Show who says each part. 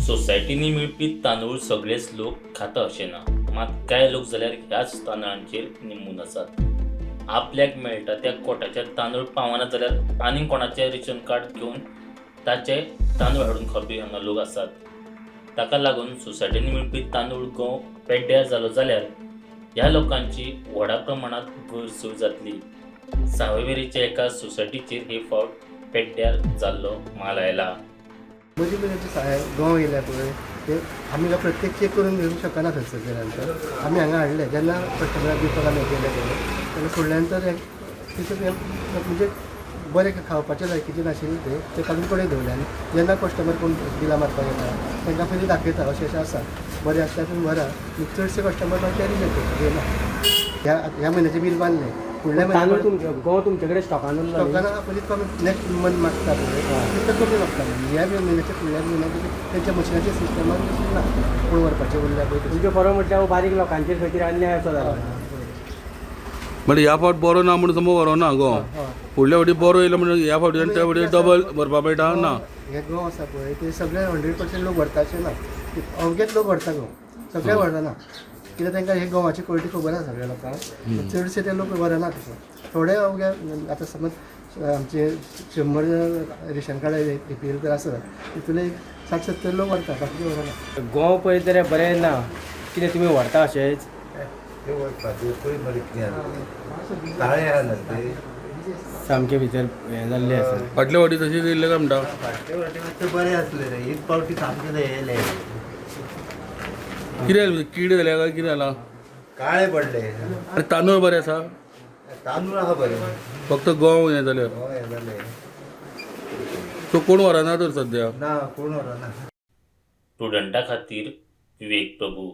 Speaker 1: सोसायटींनी मेळपी तांदूळ सगळेच लोक खाता अशें ना, मात कांय लोक जाल्यार ह्याच तांदळांचेर निंबून आसात. आपल्याक मेळटा त्या कोटाचेर तांदूळ पावना जाल्यार आनीक कोणाचें रेशन कार्ड घेवन ताचे तांदूळ हाडून खावपी हांगा लोक आसात. ताका लागून सोसायटींनी मेळपी तांदूळ गंव पेड्ड्यार जालो जाल्यार ह्या लोकांची व्हडा प्रमाणांत गैरसोय जातली. सावयवेरेच्या एका सोसायटीचेर हे फावट पेड्ड्यार जाल्लो माल आयला.
Speaker 2: मदीं मदीं गंव येयल्या पळय ते आमी प्रत्येक चॅक करून घेवंक शकना थंयसर गेल्या नंतर आमी हांगा हाडले जेन्ना कस्टमराक दिवपाक आमी गेले पळय तेन्ना फुडल्या नंतर तितून म्हणजे बरें खावपाचे लायकीचे नाशिल्ले ते ते काडून कडेन दवरले आनी जेन्ना कस्टमर कोण बिलां मारपाक येता तांकां पयलीं दाखयता अशें अशें आसा, बरें आसल्यार तुमी व्हरा. चडशे कस्टमर मागीर कॅरी करता, घेयना. ह्या ह्या म्हयन्याचें बील बांदलें, फुडल्या
Speaker 3: तांदूळ
Speaker 2: म्हयन्याक
Speaker 3: तुमचे गंव तुमचे कडेन स्टॉकान उरला न्ही?
Speaker 2: स्टॉकान पयलीं कमी नेक्स्ट मंथ मागता पळय तितलो कमी मागता. ह्या म्हयन्याच्या फुडल्या म्हयन्याक तेंच्या मशिनाच्या सिस्टमान तशें ना, कोण व्हरपाचें उरल्या पळय तशें.
Speaker 3: तुमचे फरक म्हटल्यार बारीक लोकांचेर खंय तरी अन्याय असो जाला.
Speaker 4: म्हणजे ह्या फावट बरो ना म्हणून समज व्हरोना गो, फुडल्या फावटी बरो येयलो म्हणून ह्या फावटी आनी त्या फावटी डबल भरपा मेळटा ना.
Speaker 2: हे गंव आसा पळय ते सगळे 100% लोक व्हरता अशें ना, अवघेच लोक व्हरता गंव, सगळे व्हरना. कित्याक तांकां हे गंवाची क्वॉलिटी खबर आसा सगळ्या लोकांक, चडशे ते लोक व्हरना तशें. थोडे अवघे आतां समज आमचे 100 रेशन कार्ड एपीएल जर आसा तितूंतले 60-70 लोक व्हरता, बाकीचे व्हरना.
Speaker 3: गंव पळयत जाल्यार बरें ना, कितें तुमी व्हरता अशेंच?
Speaker 5: ते वचपाचे पळय मरे कितें आसा काळे आहा न्हू ते.
Speaker 3: सामके भितर हें जाल्लें आसा.
Speaker 4: फाटल्या फावटी तशेंच येयल्लें काय म्हणटा?
Speaker 5: फाटले फावटी मातशें बरें आसलें रे, एक पावटी सामकें येयलें.
Speaker 4: कितें जालें, कीड जाल्या काय कितें जालां?
Speaker 5: काळे पडले.
Speaker 4: आनी तांदूळ बरे आसा?
Speaker 5: तांदूळ आहा बरें.
Speaker 4: फक्त गंव हें जालें.
Speaker 5: हय हें जालें.
Speaker 4: सो कोण व्हरना तर सद्या?
Speaker 5: ना, कोण व्हरना.
Speaker 1: स्टुडंटा खातीर विवेक प्रभू.